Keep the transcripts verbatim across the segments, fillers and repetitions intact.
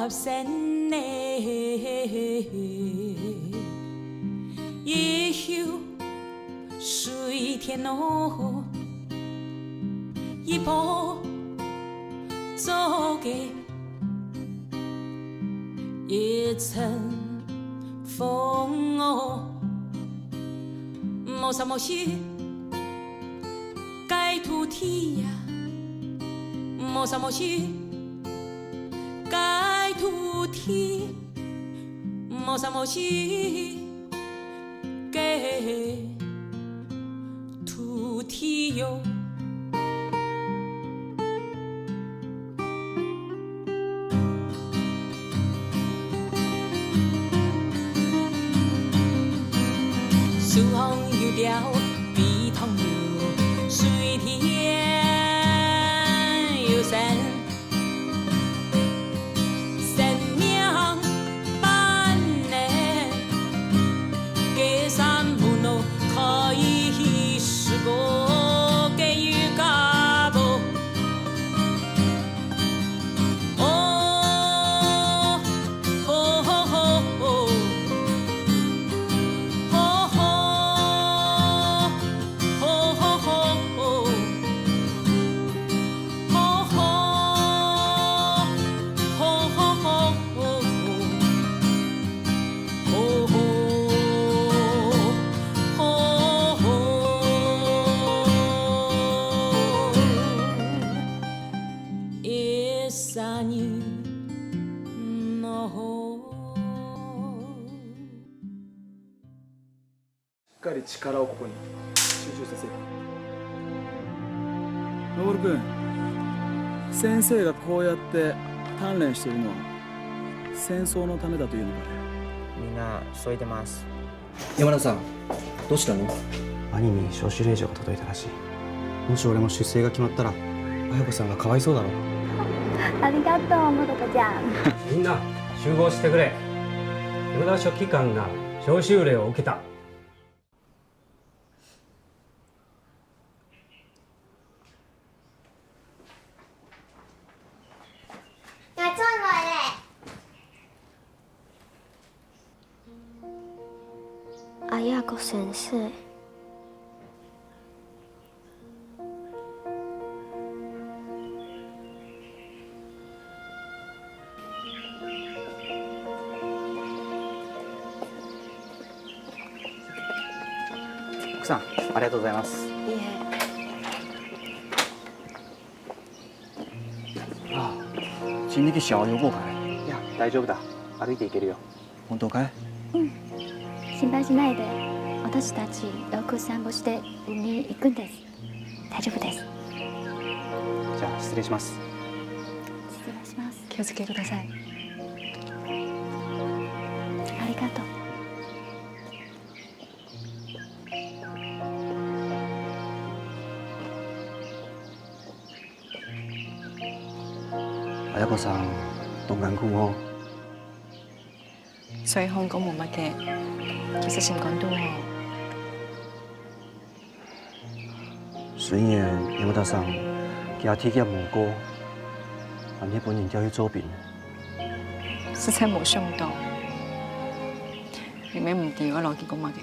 生呢，一休水田哦，一步做个一阵风哦，莫啥莫西。 个土地呀，莫啥莫西，个土地，莫啥莫西，个土地哟。 树上有鳥，飛塘有水，田有山，生命般呢，个山門哦，開始過个有家無？ 哦，吼吼吼吼，吼吼，吼吼吼吼，吼吼，吼吼吼吼。 吼吼，吼吼，一儕人喏。 しっかり力をここに集中させる。のぼるくん、先生がこうやって鍛錬してるのは、戦争のためだというのかね？みんな急いでます。山田さん、どうしたの？兄に招集令状が届いたらしい。もし俺も出征が決まったら、綾子さんがかわいそうだろ。ありがとう、もどかちゃん。みんな、集合してくれ。山田書記官が召集令を受けた。 綾子先生。 奥さん、ありがとうございます。いえ。あ、人力車呼ぼうかね。いや、大丈夫だ。歩いて行けるよ。本当かい？うん。心配しないで。私たちよく散歩して海に行くんです。 大丈夫です。じゃあ、失礼します。失礼します。気をつけてください。ありがとう。 綾子さん、どん艱苦哦。雖然講無麼个，其實心肝肚哦。雖然山田さん，佢个職業無過，還係分人調去做兵。實在無想到，明明毋知愛摎佢講麼个。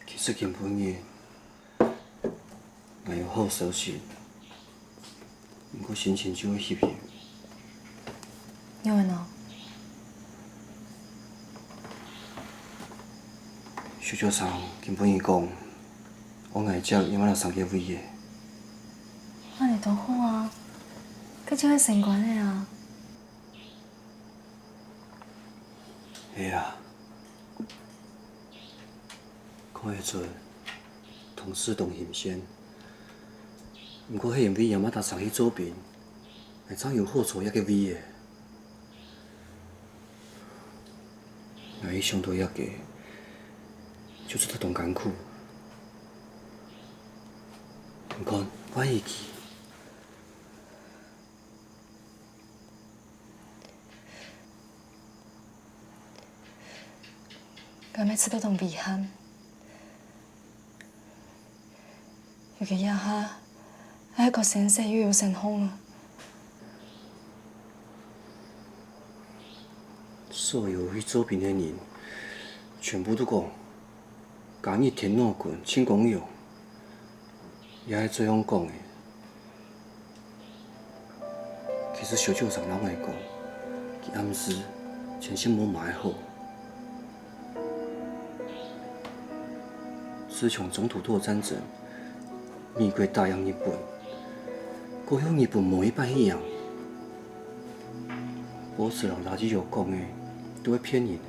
其實今晡日，𠊎有好消息，毋過心情就會鬱鬱。仰會呢？徐校長今晡日講，愛𠊎接葉問さん个位仔。恁呢當好啊，該就係升官了啊。 係啊，看會出，同事當新鮮。毋過係因為阿嬤搭上去做兵，𠊎正有好坐這个位仔。𠊎一想到這个，就覺得當艱苦。你看，怪佢。 𠊎乜試著當遺憾，尤其這下，𠊎个先生又有身項了。所有去做兵个人，全部都講， 加入天老軍盡光榮，也係這樣講个。其實小舅常摎𠊎講，佢暗時精神無麼个好。自從中途島戰爭，美國打贏日本，過後日本無一擺去贏。 報紙摎radio講个，都係騙人个。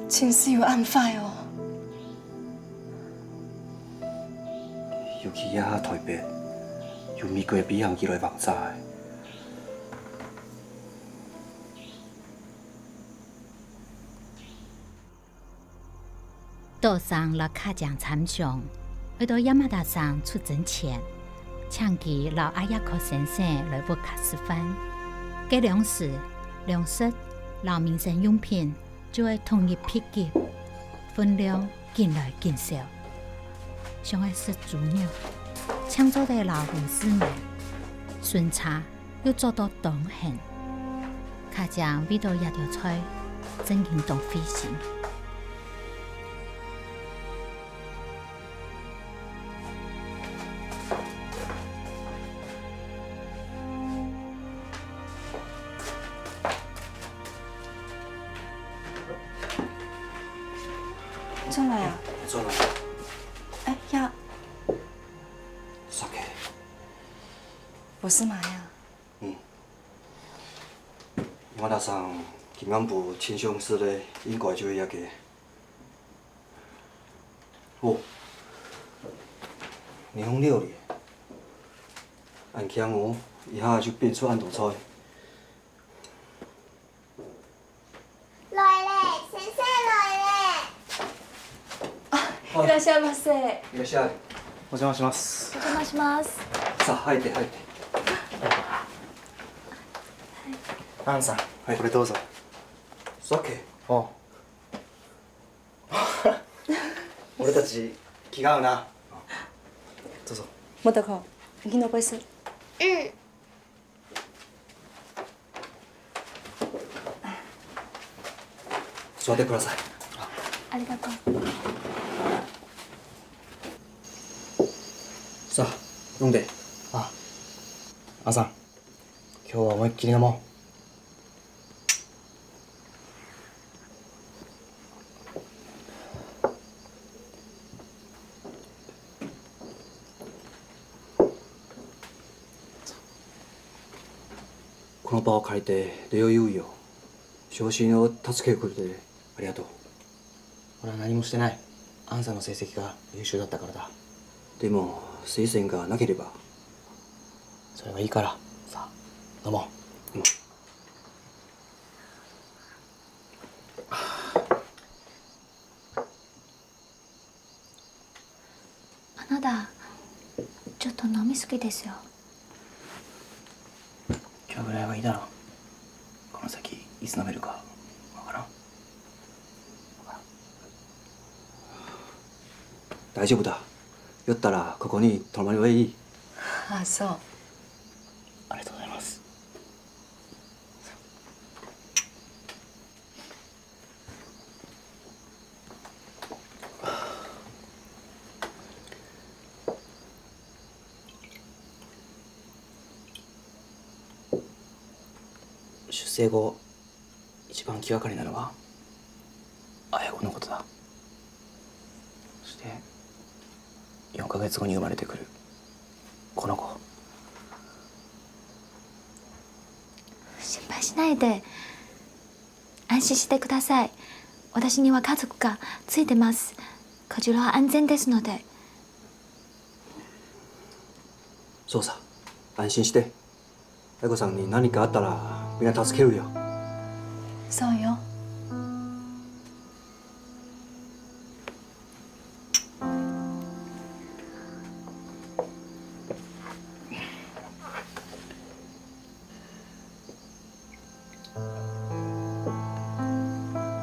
真係有恁壞哦！尤其這下臺北，有美國个飛行機來轟炸个。 多桑摎卡江參詳，愛到亞麻達桑出征前，請佢摎阿亞克先生來屋下食飯。該兩時，糧食摎民生用品就愛統一批給，分量緊來緊少。像愛食豬肉，淨做得摎護士買，巡查 又做到當閒。卡江為著這兜菜，正經當費心。轉來啊？轉來。哎呀。啥个？不是嘛呀？ 嗯。亞麻達桑今暗晡盡想食个，應該就係這个。哦，你用料理，恁慶哦，一下就變出恁多菜。 來咧，先生來咧。あ、いらっしゃいませ。いらっしゃい。お邪魔します。お邪魔します。さあ、入って、入って。アンさん、はい。これどうぞ。さっき。お。俺たち、気が合うな。どうぞ。もとこ、お気の声す。うん。 座ってください。ありがとう。さあ、飲んで。あ、アンさん、今日は思いっきり飲もう。 この場を借りて礼を言うよ。昇進を助けてくれてありがとう。俺は何もしてない。アンさんの成績が優秀だったからだ。でも、推薦がなければ。それはいいから。さあ、飲もう。うん。 あなた、ちょっと飲みすぎですよ。今日ぐらいはいいだろう。この先、いつ飲めるかわからん。わからん。大丈夫だ。寄ったら、ここに泊まればいい。あ、そう。ありがとうございます。 出征後、一番気がかりなのは、綾子のことだ。そして、四ヶ月後に生まれてくる、この子。心配しないで。安心してください。私には家族がついてます。こちらは安全ですので。そうさ、安心して。愛子さんに何かあったら、みんな助けるよ。そうよ。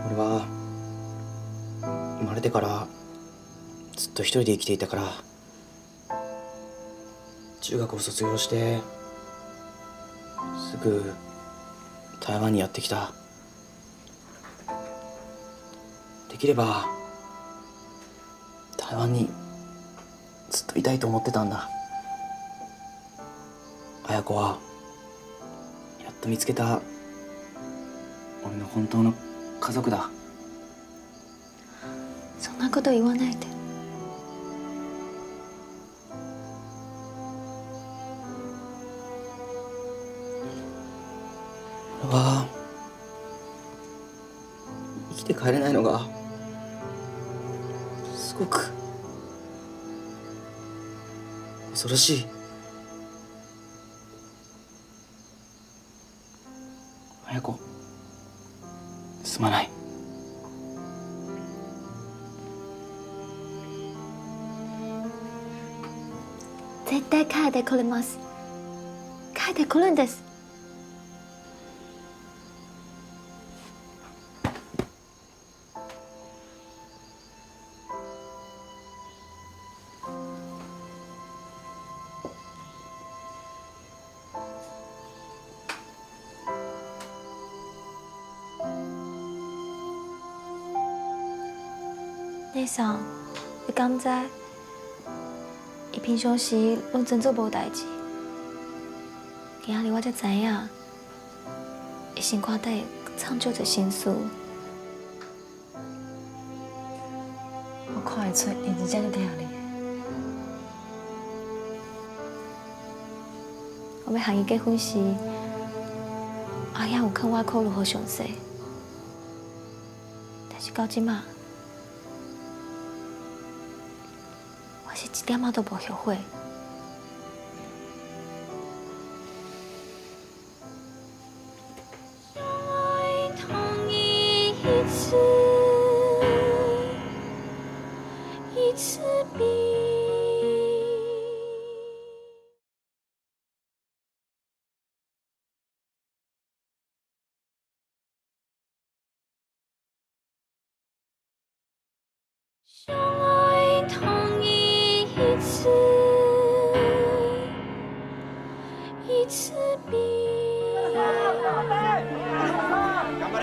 俺は生まれてからずっと一人で生きていたから、中学を卒業してすぐ台湾にやってきた。できれば台湾にずっといたいと思ってたんだ。綾子はやっと見つけた俺の本当の家族だ。そんなこと言わないで。俺は生きて帰れないのがすごく恐ろしい。綾子、すまない。絶対帰ってくれます。帰ってくるんです。姐，你敢知？伊平常時攏真做無代誌，今仔日我才知影，伊心肝底藏足濟心事。 我看會出，伊真正足疼你。我欲和伊結婚時，阿兄有勸我考慮好詳細，但是到這馬，我是一點仔都無後悔。 相愛同你一次，一次比。頑張れ。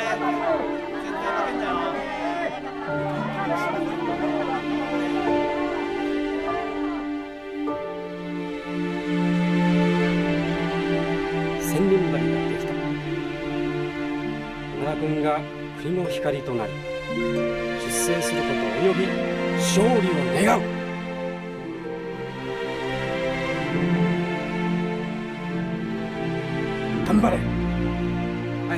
千人針ができた。野田君が 国の光となり、出征すること及び勝利を願う。頑張れ。はい。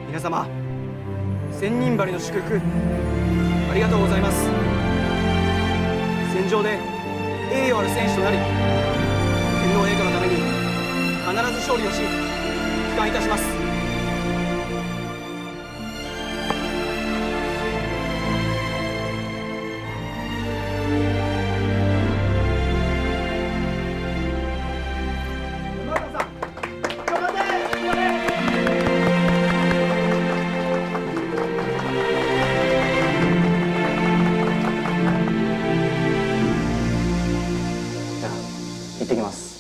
皆様、千人針の祝福、ありがとうございます。戦場で、 栄誉ある選手となり、天皇陛下のために必ず勝利をし、帰還いたします。 じゃあ、行ってきます。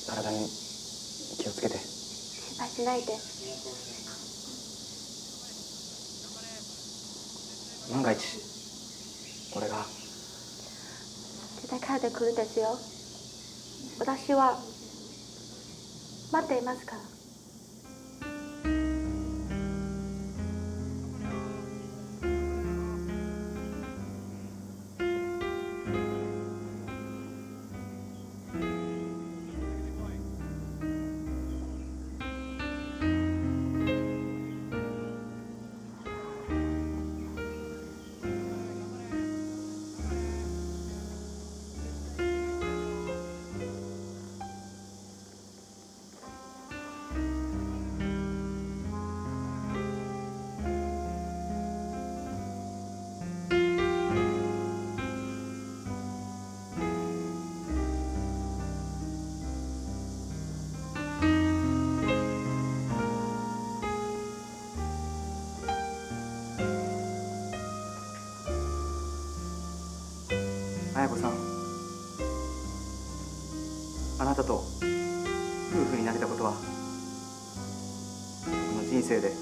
体に気をつけて。心配しないで。万が一、俺が。 絶対帰ってくるんですよ。私は待っていますから。子さん、あなたと夫婦になれたことは、僕の人生で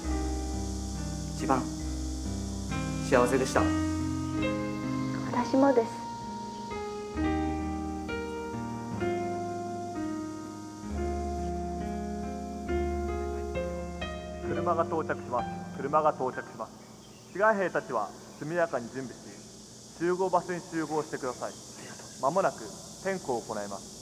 一番幸せでした。私もです。車が到着します。車が到着します。志願兵たちは速やかに準備し、集合場所に集合してください。まもなく点呼を行います。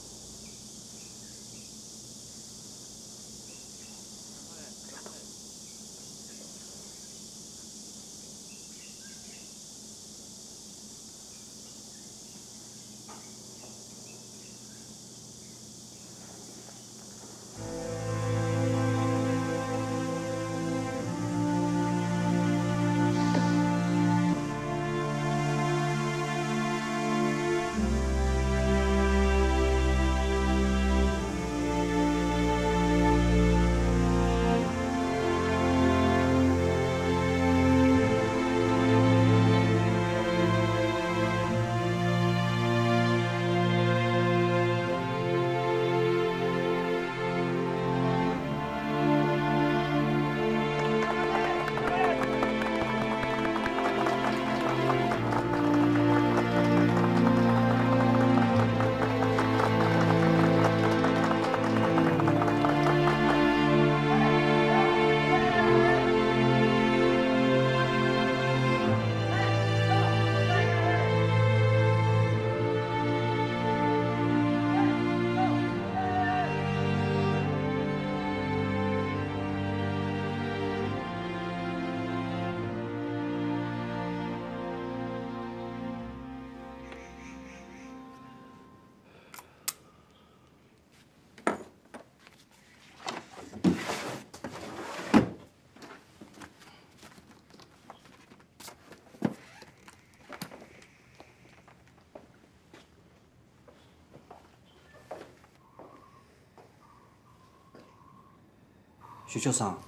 所長さん、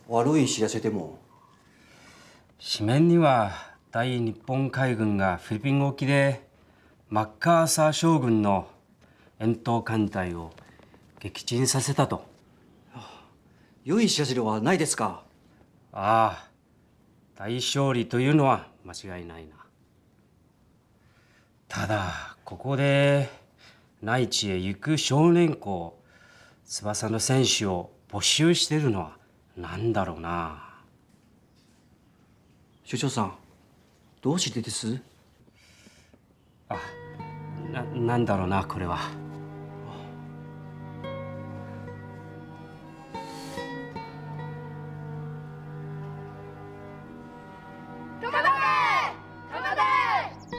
我はどういう知らせでも？紙面には、大日本海軍がフィリピン沖でマッカーサー将軍の遠投艦隊を撃沈させたと。良い知らせではないですか。ああ、大勝利というのは間違いないな。ただ、ここで内地へ行く少年校、翼の選手を募集しているのは何だろうな。所長さん、どうしてです？あ、な、なんだろうな、これは。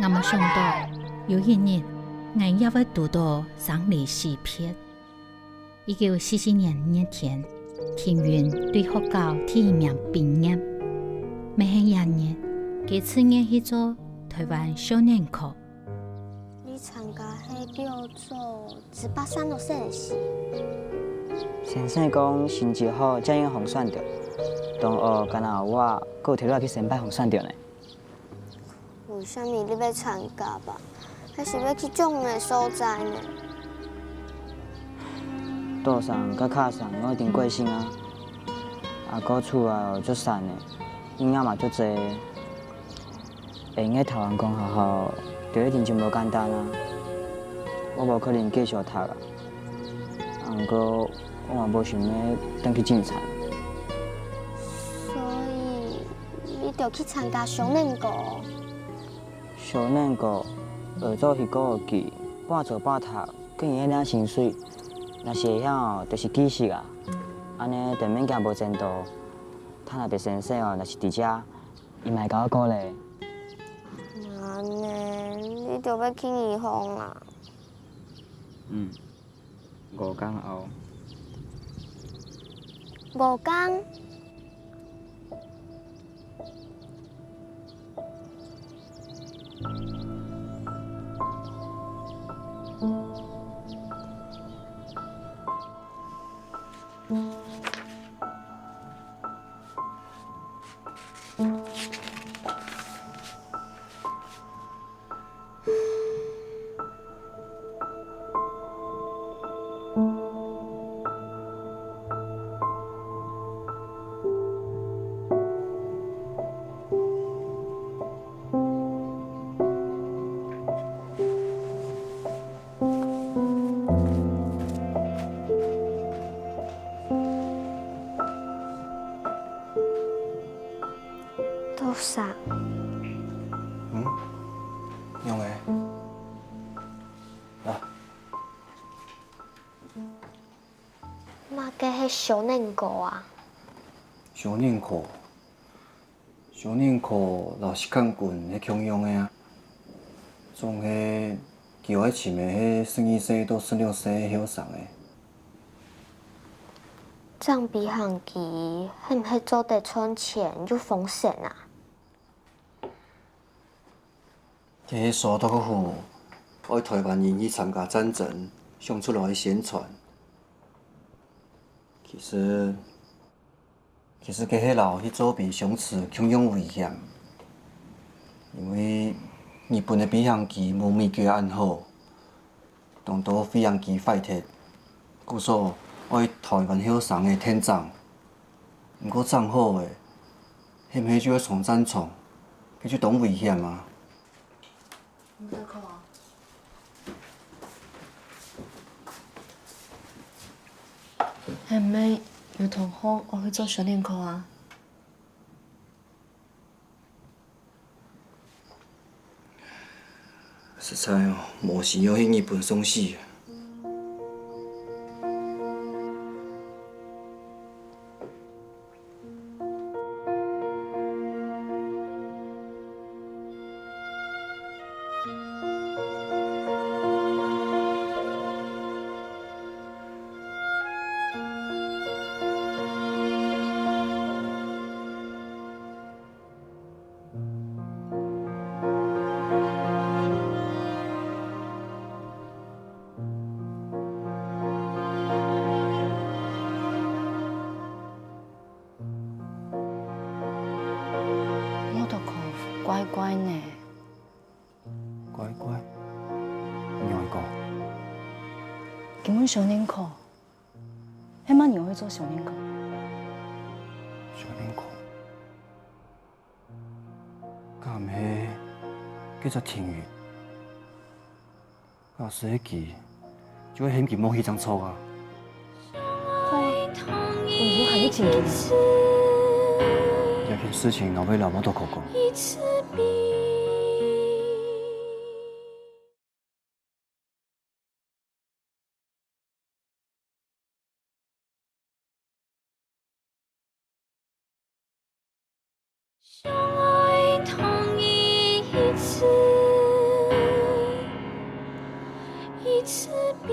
𠊎無想到，有一日，𠊎也會堵到生離死別。一九四四年熱天，庭雲對學校第一名畢業。乜係這日，佢自願去做臺灣少年科。 你參加係叫做翼翼の選手。先生講成績好正有通選著，同學干焦我，還有頭路去申辦通選著呢。為啥物你愛參加吧？係毋係愛去種个所在呢？多桑佮卡桑愛頂過身啊，啊，閣厝啊，足散个，囡仔嘛足濟。 𠊎个臺灣公學校條件真無簡單啊，𠊎無可能繼續讀啊。啊，毋過𠊎嘛無想愛轉去進前。所以，你就去參加少年科？少年科，愛做一個學期，半做半讀， 該年个領薪水，若是會曉，就是見識啊。恁呢就免驚無前途。他若別先生哦，若是佇遮，伊嘛會共我鼓勵。恁呢，你就愛去義工啊？嗯，五工後。五工？ 你多桑，嗯？仰个？啊，麼个係小人科啊？小人科，小人科摎食管菌係共樣个啊，總係佢愛尋个係十二歲到十六歲个後生仔。 正飛行機係毋係做得賺錢又風險啊？這係蘇督府愛臺灣人去參加戰爭想出來个宣傳。其實，其實該係摎去做兵相似共樣危險，因為日本个飛行機無美國恁好。 當多飛行機壞忒，故所愛臺灣後生个𢯭掌。毋過正好个，係毋係就愛上戰場，該就當危險啊！係毋係有同學愛去做小人科啊？ 實在哦，無需要去日本送死啊！ Motoko乖乖呢。乖乖？仰會講？今晡日小人科，係麼人愛去做小人科？小人科？ 敢毋係該隻婷玉？假使係佢，就會喊佢莫去正著啊！哦，毋過還有情景。這件事情哪會摎Motoko講？ 相愛同你一次，一次比。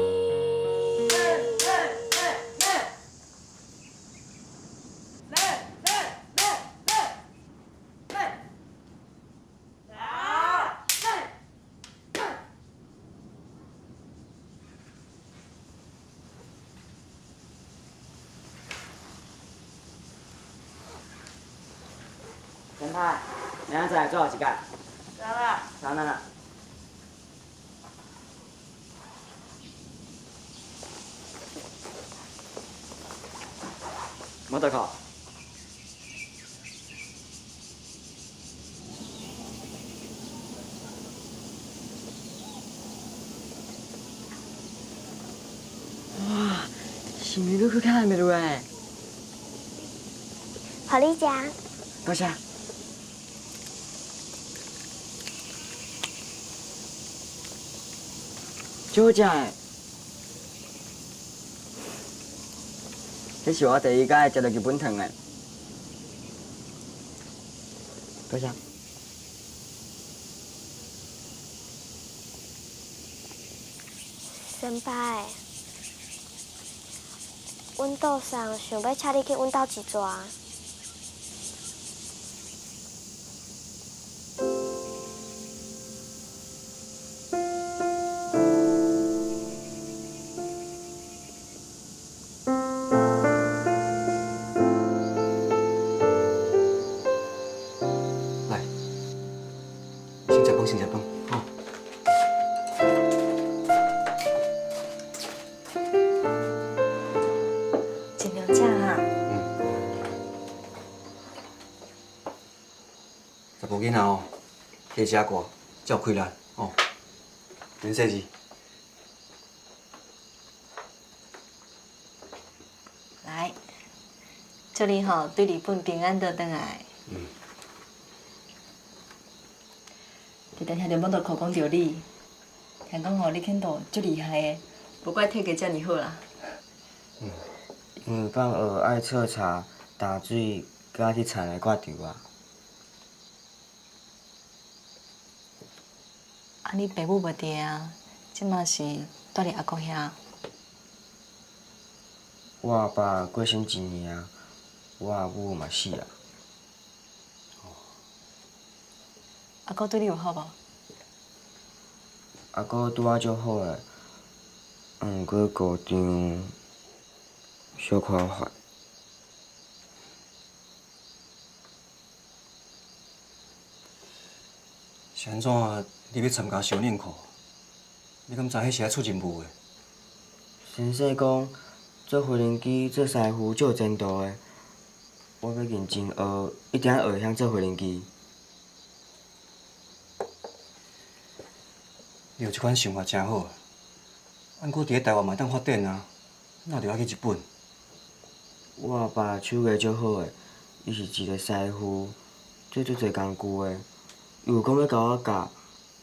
陳太，明仔載做好時間。知啦。知啦。 Motoko。哇，是毋係去看咩路誒？好，你講。多謝。 就這个，這係𠊎第一个接到日本糖个。多謝。先輩，阮多桑想欲請你去阮兜一逝。 來，先食飯，先食飯，吼。盡量食啊。嗯。 查埔囡仔哦，提遮个，照開來哦，免細膩。來，祝你吼對日本平安倒轉來。嗯。一定聽到摩托科講道理。聽講吼，你肯定足厲害个，無怪體格遮爾好啦。嗯，因為放學愛潲柴、打水，佮去田內割稻啊。啊，你爸母無佇啊？這馬是蹛佇阿公遐？我阿爸過身一年啊，我阿母嘛死啊。 阿哥對你有好無？阿哥對我足好个，毋過姑丈小可煩。是按怎你欲參加少年課？你敢知彼是愛出任務个？先生講，做飛行機、做師傅足有前途个。 我欲認真學，一定愛學會曉做飛行機。你有這款想法真好啊！毋過佇咧台灣嘛會當發展啊，哪著愛去日本？我阿爸手藝足好个，伊是一个師傅，做足濟工具个。伊有講欲共我教，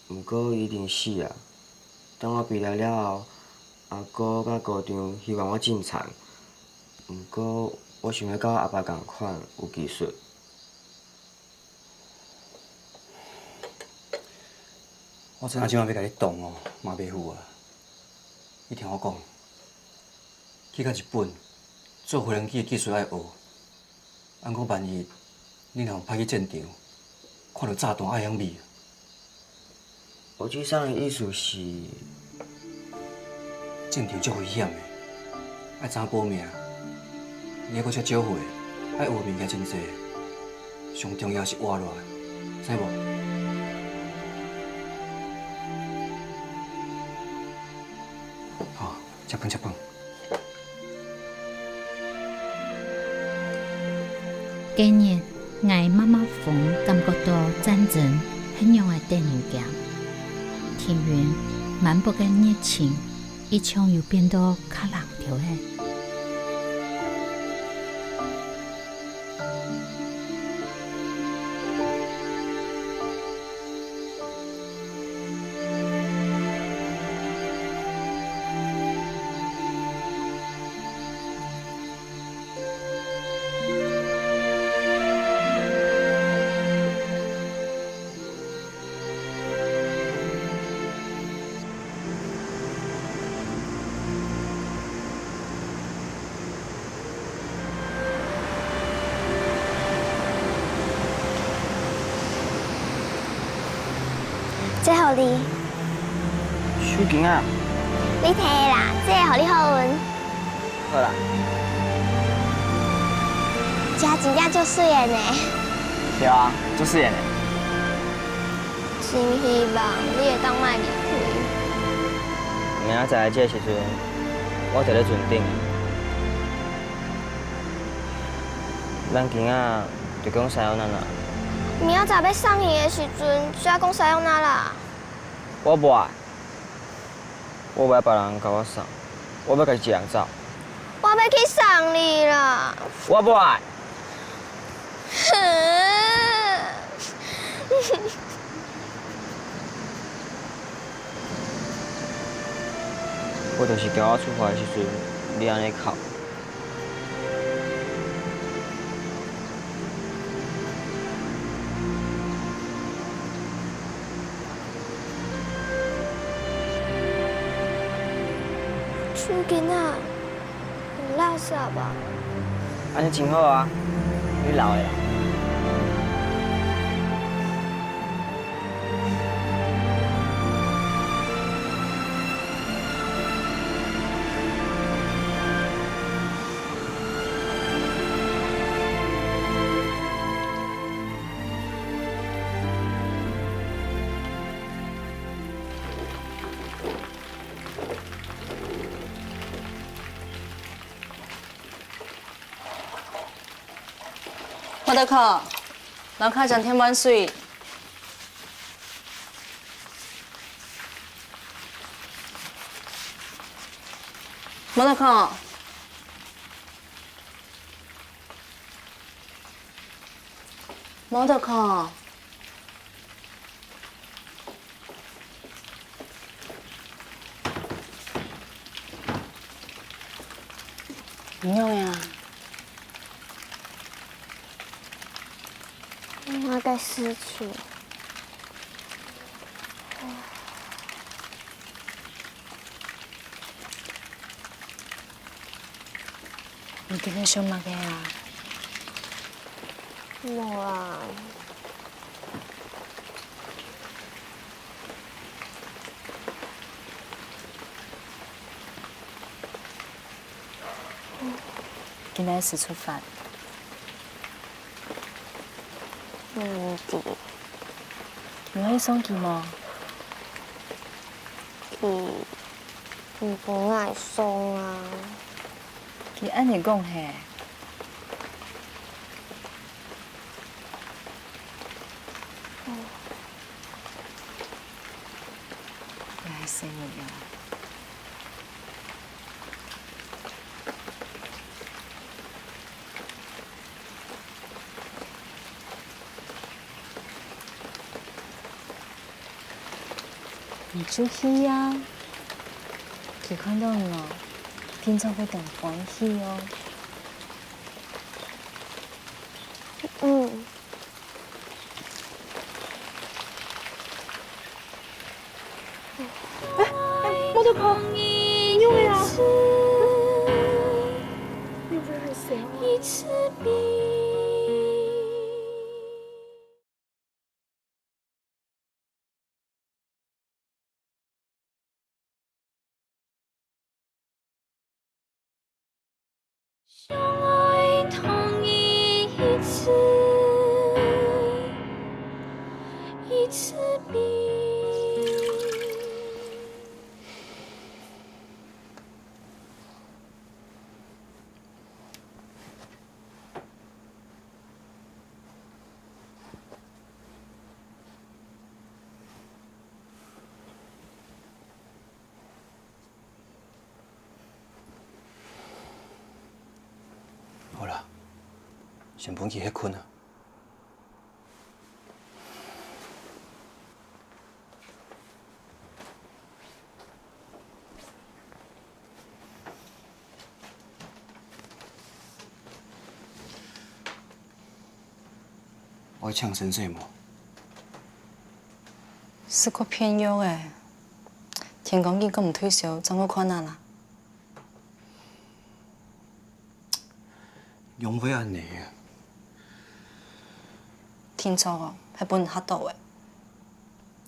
毋過伊已經死啊。等我畢業了後，阿哥佮姑丈希望我進廠， 毋過，我想欲佮我阿爸仝款有技術。我知影這擺欲共你擋哦，嘛袂赴啊。你聽我講，去到日本，做飛行機个技術愛學，毋過萬一 你若有派去戰場，看著炸彈愛仰般？我這聲的意思是，戰場足危險的，愛知影保命。你猶閣遮少歲，愛學的物件真濟，上重要是活落來，知無？好，食飯，食飯。 該日，𠊎媽媽風感覺到戰爭係仰仔得人驚，庭雲滿腹个熱情，一像又變到較冷忒咧。 這予你。手巾啊。你提啦，這个予你好運。好啦。這真正足媠的呢。對啊，足媠的呢。 真希望你會當莫離開。明仔載這个時陣，我就咧船頂啊。咱今仔就講sayonara啦。明仔載欲送你的時陣，才講sayonara啦。我無愛。 我無愛別人共我送，我欲家己一个人走。我欲去送你啦。我無愛。我就是驚我出發的時陣，你按呢哭。 手巾啊，有垃圾啊。按呢真好啊，你老的啦。 Motoko，樓下正添滿水。Motoko。 Motoko。仰仔啊？那個事情，你今日想麼个啊？無啊。 今仔日出發。嗯，對。你愛送佢無？佢毋分𠊎送啊。佢恁樣講嘿。 來，細人啊。你就去啊！佢看到你哦，定著會當歡喜哦。嗯。 哎，哎，莫得跑，你仰仔啊？你毋會害死哦？想愛同你一直，一直比。 好啦，先分佢歇睏啊。 愛請先生無？係過片藥仔，天光日講毋退燒，正好看啊啦。仰會恁呢啊？定著哦，係分人嚇到个。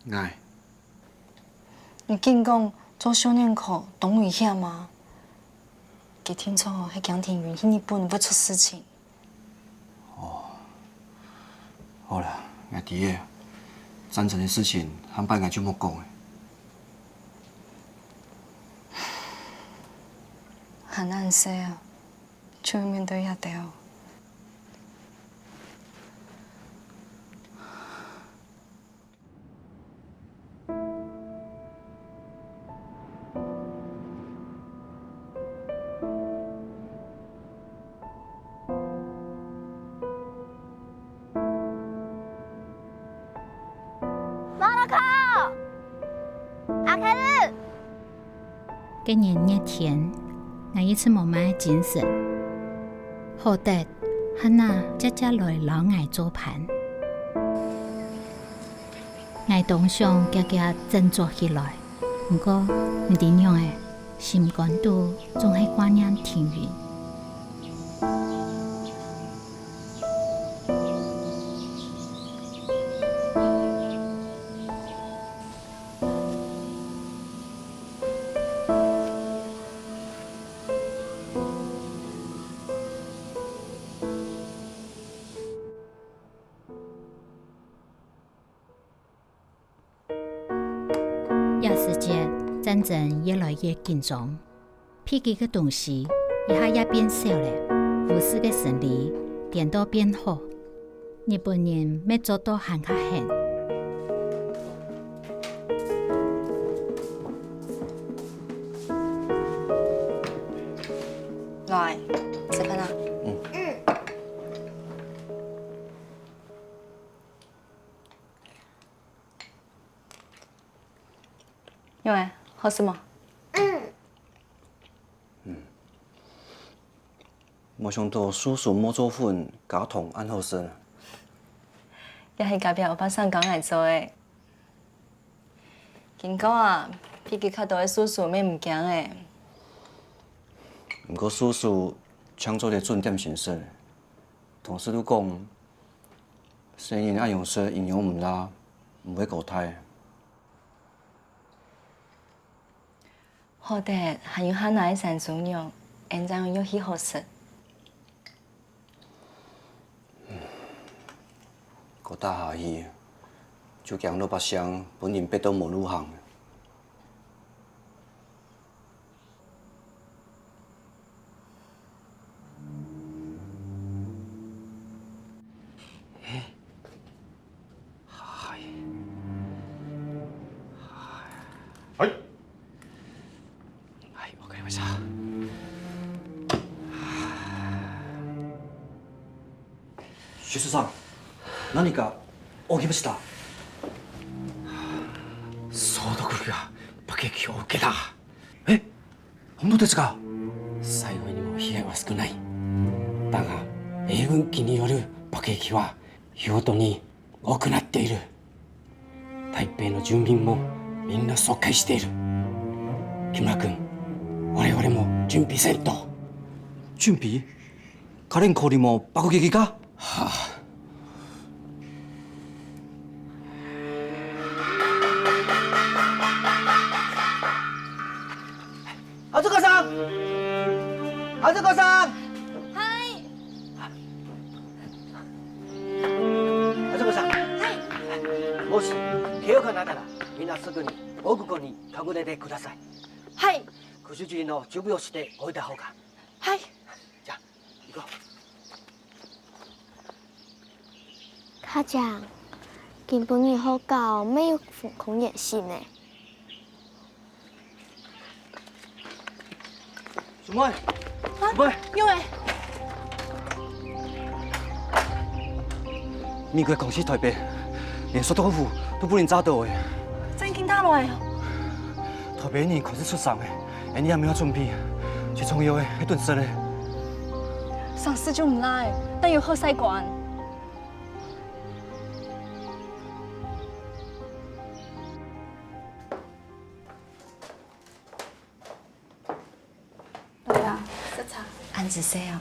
𠊎。你緊講做少年科當危險啊！佢定著哦，係驚停運去日本會出事情。 哦，好啦，𠊎知了。戰爭个事情，下擺𠊎就莫講了。還恁細啊，就愛面對這兜。 馬拉卡！阿凱爾！該年熱天，𠊎一直無麼个精神。好得，Hana輒輒來摎𠊎做伴。𠊎當想遽遽振作起來，毋過，毋知仰仔，心肝肚總係掛念停運。 這時節，戰爭越來越緊張，避忌个東西一下也變少了，護士个生理顛倒變好。日本人乜做到還較狠。來，食飯啊。嗯。嗯。 仰仔，好食無？嗯。嗯。無想到叔叔無做粉，加糖恁好食。也係隔壁歐巴桑教𠊎做个。經過啊，比起較多个叔叔乜毋驚个。毋過叔叔淨做得準點心食，同事都講，細人恁樣食營養毋罅，毋會過大。 好得還有下哪个山豬肉，𫣆正有肉去好食。過打下去，就驚老百姓分人逼到無路行。 はい。はい。はい、わかりました。出世さん、何か起きました？総督府が爆撃を受けた。え、本当ですか？幸いにも被害は少ない。だが、米軍機による爆撃は用途に多くなっている。台北の住民もみんな損壊している。木村君、我々も準備せんと。準備？火連校にも爆撃が？はあ。あずかさん！あずかさん！はい。あずかさん。はい。もし、怪我がなかったら、みんなすぐに防空壕に かくれてください。はい。空襲時の準備をしておいた方が。はい。じゃあ、行こう。課長，今晡日學校乜有防空演習呢。姊妹，姊妹，有誒。 美國攻擊台北，連首都府都分人炸著誒。真緊打落來哦！台北人開始出城誒，𫣆俚也無準備，最重要誒係等食誒。城市就毋罅誒，但有好勢關。 來啊，食茶。恁仔細哦。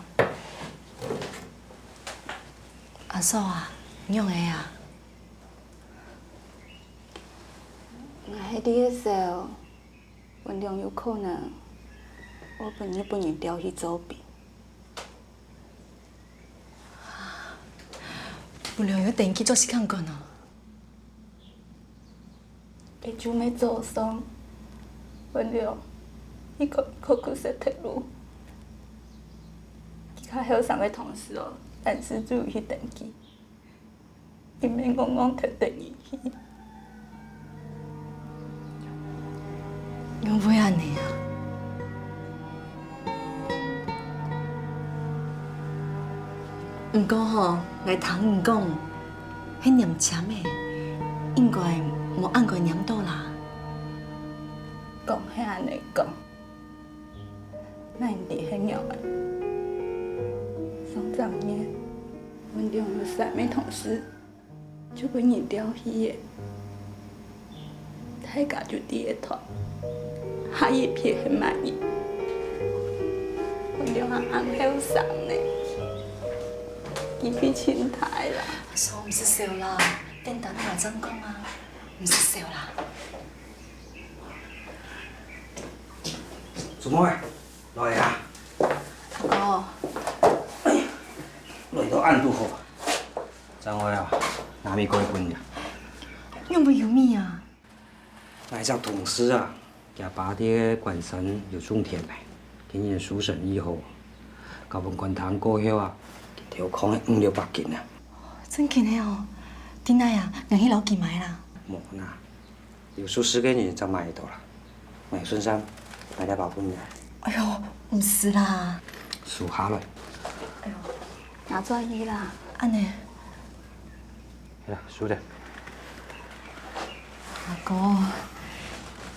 阿嫂啊，仰仔啊？𠊎係知个時，文良有可能會分日本人調去做兵。文良有登記做士官哦？ 佢就係早上，文良，你可可去食鐵路。其他後生个同事哦，但是就有去登記，佢乜戇戇跈等佢去。仰會恁仔啊？ 毋過吼，𠊎聽你講，係黏籤个，應該無恁該黏著啦。講係恁仔講，哪知係仰仔？上隻月，文良有三个同事 就分人調去了。大家就知得著，下一批係麼人。文良還恁後生呢，機會盡大啦。阿嫂，毋使愁啦，等等𠊎正講啊，毋使愁啦。姊妹，來啊！大哥，來到恁堵好啊！ 正會啊，拿米過來分你。仰會有米啊？𠊎一隻同事啊，厥爸在關山有種田呢，今年收成已好，交分官聽過後啊，一條扛五六百斤啊。真緊个哦！在哪啊？𠊎去摎佢買啦。無啦， 有熟識个人正買得著啦。𠊎順續買這包分你。哎喲，毋使啦。收下來。哎喲，拿轉去啦。恁仔。係啦，收咧。阿哥，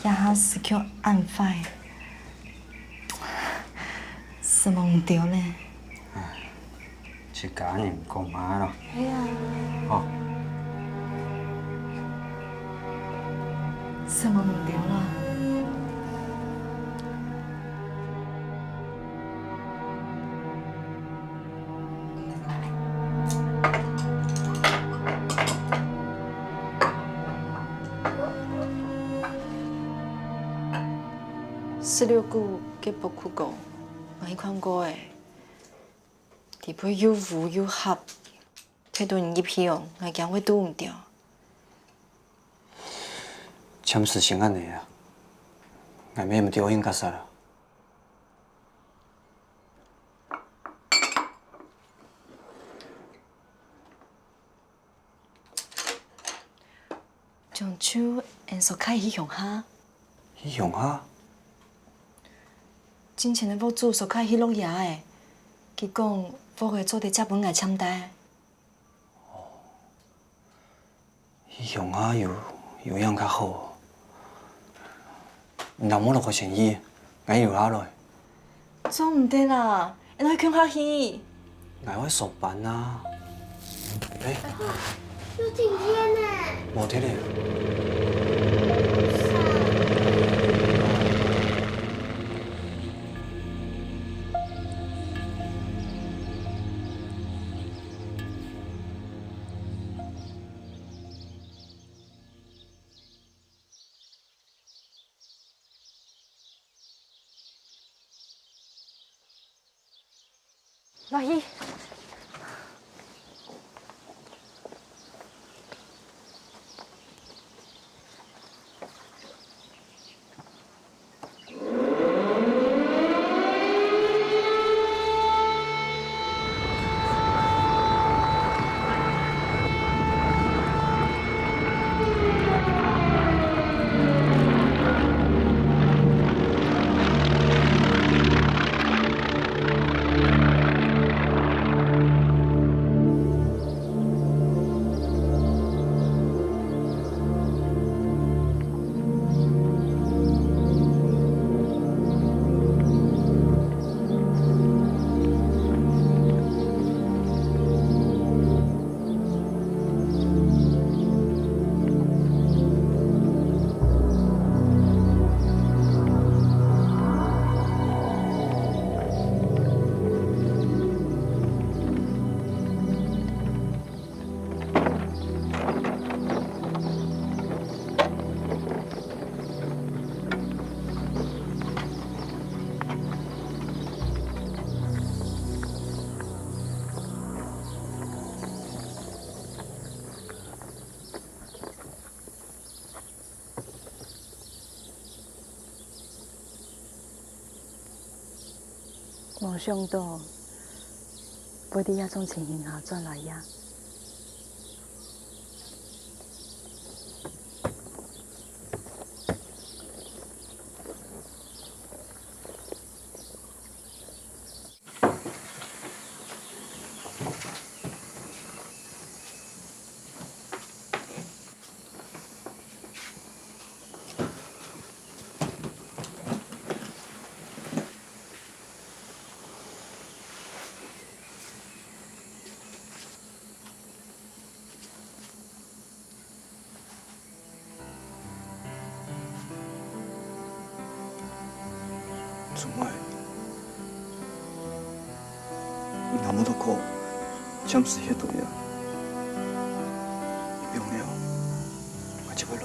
這下時局恁壞，承蒙你兜咧。哎，一家人講嘛咯。係啊。好。什麼目標啊？十六股个博物館，𠊎去看過欸。 裡背又烏又狹，忒多人入去哦，𠊎驚會堵毋著。暫時先恁呢啊，𠊎乜毋知愛應該煞啦。 將就𠊎兜續下去鄉下。去鄉下？進前个屋主續下去鹿野欸，佢講屋仔做得借分𠊎暫戴。去鄉下有，有影較好。 你若無落去先去，𠊎留下來。做毋得啦，𠊎愛共下去。𠊎愛上班啊。欸，有停電呢。無電了。 落去。 無想到，會在這種情形下轉來呀。 做麼个？你那麼多課，暫時歇到呀。放了，𠊎就會來。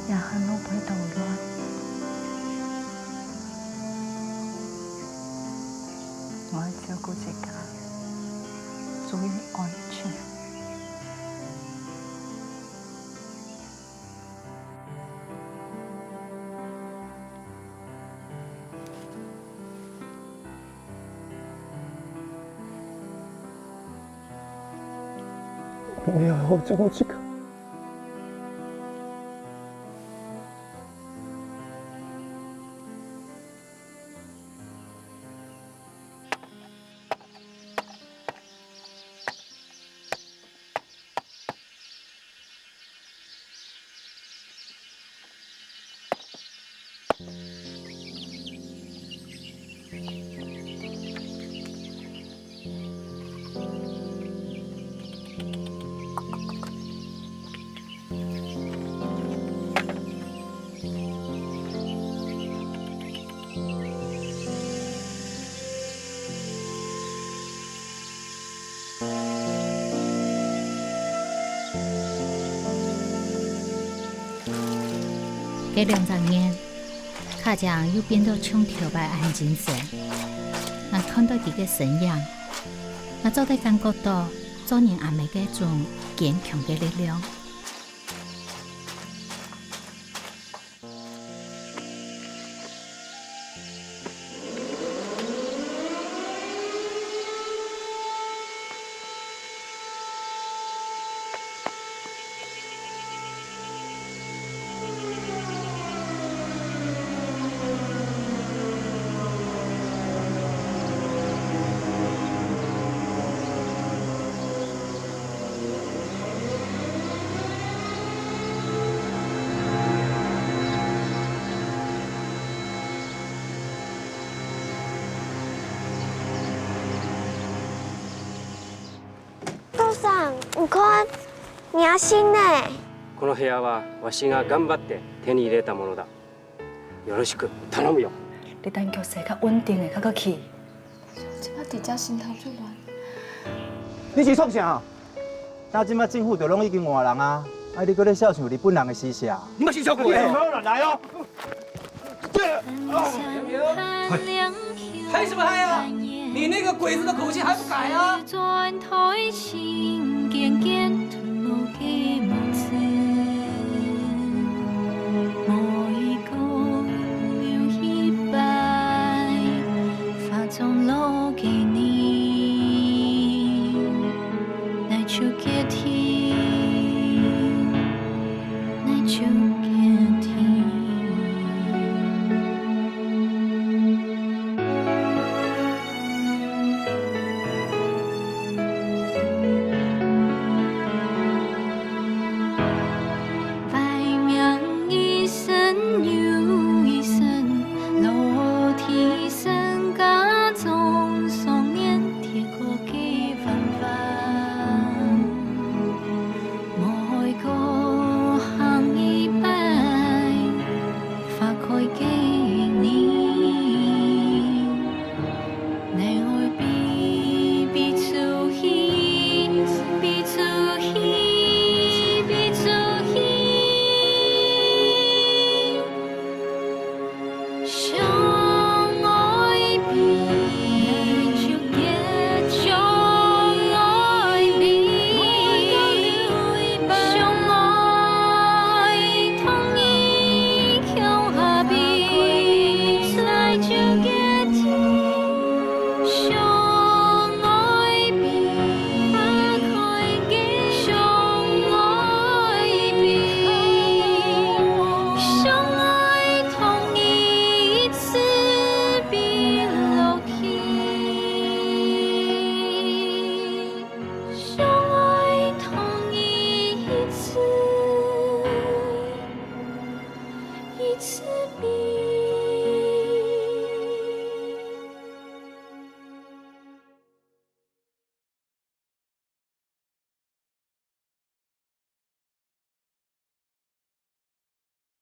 也還無會到亂。𠊎愛照顧自家，注意安全。 你愛好好照顧自家。該兩隻月，卡正又變到像頭擺恁精神。𠊎看到佢个身影，𠊎做得感覺到做人阿姆个種堅強个力量。 父さん，你看，你阿信呢？この部屋はわしが頑張って手に入れたものだ。よろしく、頼むよ。你等局勢較穩定个，較過去。這擺佇遮心頭足亂。你是創啥？ 但這擺政府都攏已經換人啊，啊你閣咧痟想日本人个死相？你莫生氣過哦！你莫亂來哦！嗨，嗨什麼嗨啊？你那個鬼子的口氣還不改啊？